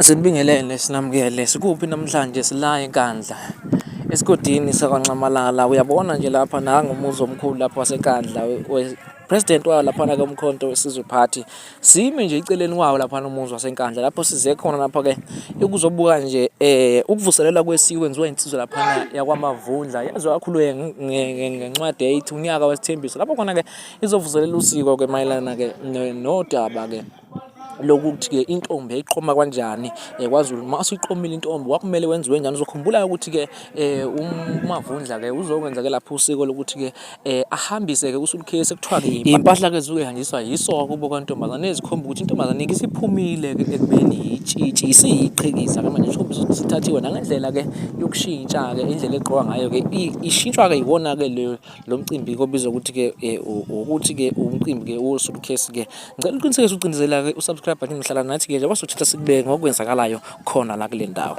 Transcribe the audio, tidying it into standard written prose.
Sinibingelele sinamukele sikuphi namhlanje sila eNkandla esigodini sakwaNxamalala. Uyabona nje lapha nangu umuzi omkhulu lapha waseNkandla president wayo laphana ke uMkhonto weSizwe Party. Simi nje iceleni kwawo laphana umuzi waseNkandla lapho size khona lapha ke ukuzobuka nje ukuvuselelwa kwesiko kwenziwa insizwa laphana yakwaMavundla yaziwa kakhulu ngencwadi eyithi unyaka wesithembiso lapho khona ke izovuselela usiko ke mayelana ke nodaba ke lokuthi-ke intombi yayiqoma kanjani kwaZulu. Uma usuyiqomile intombi kwakumele wenziwe njani. Uzokhumbula ukuthi-ke uMavundla-ke uzokwenza-ke lapho usiko lokuthi-ke ahambise-ke usulikhesi ekuthiwa-ke impahla-ke ezuke ihanjiswa yisoka kubo kantombazane ezikhomba ukuthi intombazane-ke isiphumile-ke ekubeni yitshitshi isiyiqhikisa-ke manje isikhombisa ukuthi isithathiwe nangendlela-ke yokushintsha-ke indlela egqokwa ngayo-ke ishintshwa-ke iwona-ke lo mcimbi kobizwa ukuthi-ke ukuthi-ke umcimbi-ke wosulikhesi-ke. Ngicela uqinisekise ucindezela-ke u-subscribe button ngihlala nathi-ke njengoba sothatha sikubeke ngokwenzakalayo khona la kule ndawo.